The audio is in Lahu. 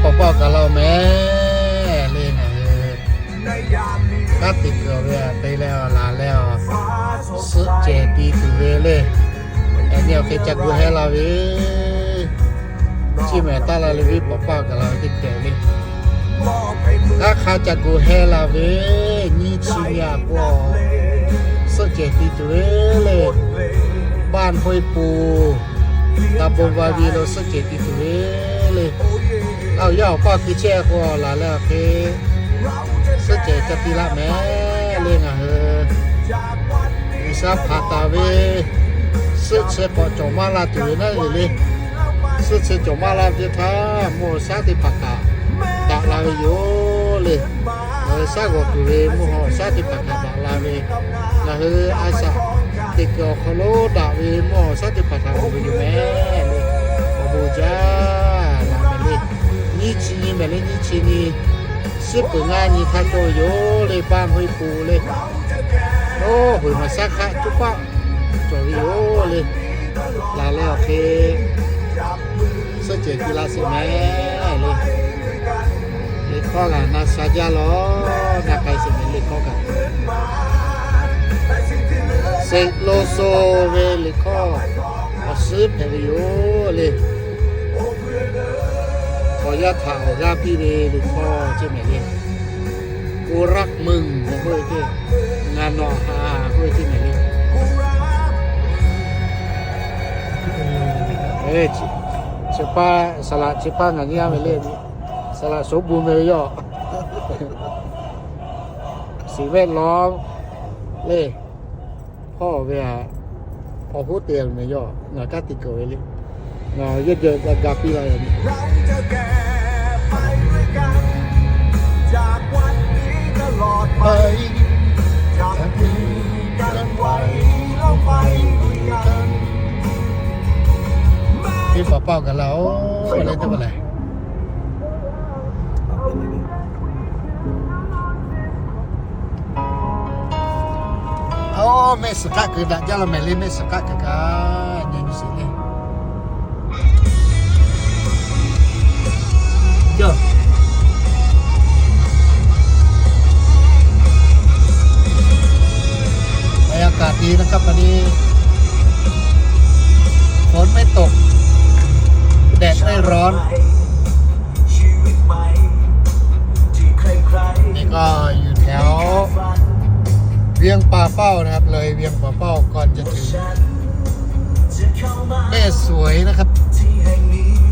Paw paw kaˬ la mehˍ le ngaˬ hui kanˉ te kuiˬ ve te leh awˬ laˬ leh awˬ suhˆ cehˬ ti tuˬ ve le. Yaꞈ nyi awˬ hk'e ca gu heh la ve, chi mehˍ taˇ la le ve paw paw kaˬ la ve teˇ hkeh le. Kanˉ hk'a ca gu heh la ve, nyiˇ chi nyi a k'o suhˆ cehˬ ti tuˬ ve le. บ้านห้วยปู ตำบลวาวี lo suhˆ cehˬ ti tuˬ ve le. Aˬ, yaˇ awˬ paˇ hkui chehˇ k'o laˬ leh awˬ hk'e suhˆ cehˬ ca ti laˇ mehˍ le ngaˬ hui. G'uiˬsha hpanˍ taˍ ve suhˆ chi k'awꞈ cawˬ maˇ la tuˬ ve naˉ le le. Suhˆ chi cawˬ maˇ la ve teˇ htaˇ mvuhˇ awˬ shaˉ teˇ hpaˍ htaꞈ daꞈ la ve yoˬ le. Ngaˬ hui shaˉ g'awˬ tuˬ ve mvuhˇ awˬ shaˉ teˇ hpaˍ htaꞈ daꞈ la ve, ngaˬ hui a shaꞈ teꞈ kuiˬ awˬ hk'aw lo daꞈ ve mvuhˇ awˬ shaˉ teˇ hpaˍ htaꞈ g'awˬ ve yoˬ mehˍ le. Awˬ bon jaˇ laˬ mehˍ le. Nyiˇ chi nyi mehˍ le, nyiˇ chi nyi, shiˉ peuˬ ngaˇ nyi htaˇ cawˬ ve yoˬ le, บ้านห้วยปู le. Oˇ, hoꞈ maˍ shaˉ hk'aˆ cuˇ paˆ cawˬ ve yoˬ le. Laˬ leh awˬ hk'e suhˆ cehˬ ti la sheˍ mehˍ le. Liꞈ hkawˇ kaꞈ na sha jaˇ lawˬ, na k'ai sheˍ mehˍ liꞈ hkawˇ kaꞈ. Sheˍ lo so ve liꞈ hkawˇ awˬ suhˉ hpehꞈ ve yoˬ le. Awˬ yanˇ htaꞈ awˬ g'aˇ piˇ ve liꞈ hkawˇ ceh mehˍ le. กูรักมึง k'oˆ ve teˇ, ngaˬ nawˬ ha k'oˆ ve teˇ mehˍ le. Chi paˇ saˍ laꞈ chi paˇ ngaˬ nyi a ve le. Saˍ laꞈ สมบูรณ์ ve yoˬ. สิ่งแวดล้อม le. Hawˇ ve a, awˬ hoˉ te mehˍ yoˬ. Ngaˬ kanˉ te kuiˬ ve le. Ngaˬ yehˇ jehˇ ga ga piˇ la yoˬ. Teˇ paˍ paˇ kaꞈ la oˬ, le teˇ hpaˍ lehˬ. Oˇ, mehˆ suhˍ hk'aˆ kuiˬ daꞈ jaˇ la mehˍ le, mehˆ suhˍ hk'aˆ kuiˬ kaꞈ nyi nyi sheˍ le. Yoˬ. บรรยากาศดีนะครับวันนี้ ฝนไม่ตก แดดไม่ร้อน นี่ก็อยู่แถวเวียงป่าเป้านะครับ เลยเวียงป่าเป้าก่อนจะถึงแม่สวยนะครับ